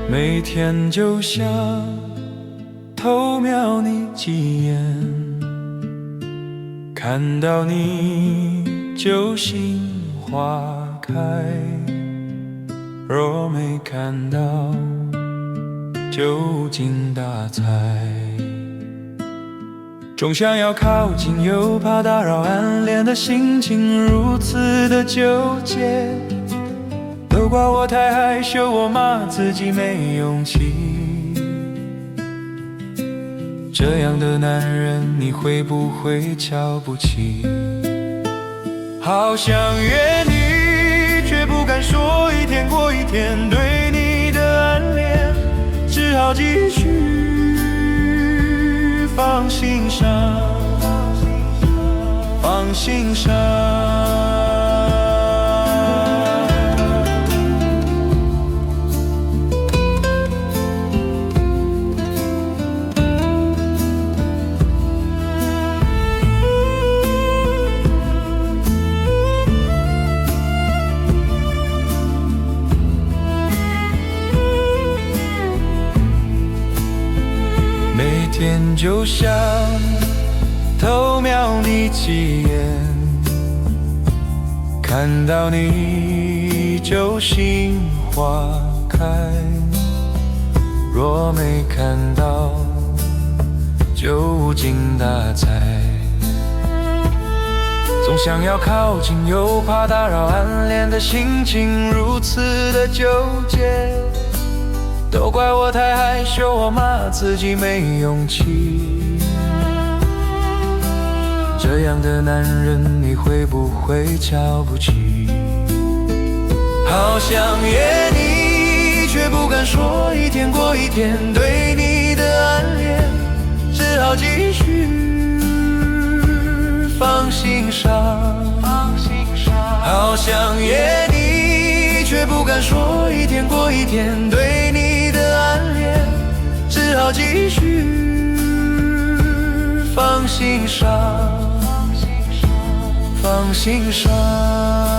每天就想偷瞄你幾眼，看到你就心花開，若沒看到就無精打采。總想要靠近，又怕打擾暗戀的心情，如此的糾結。都怪我太害羞，我罵自己沒勇氣。這樣的男人，你會不會瞧不起？好想約你，卻不敢說，一天過一天對你的暗戀，只好繼續放心上，放心上。每天就想偷瞄你幾眼，看到你就心花開，若沒看到就無精打采。總想要靠近，又怕打擾暗戀的心情，如此的糾結。都怪我太害羞，我罵自己沒勇氣。這樣的男人，你會不會瞧不起？好想約你，卻不敢說，一天過一天對你的暗戀，只好繼續放心上。好想約你，卻不敢說，一天過一天對你的暗戀，只好繼續放心上，放心上。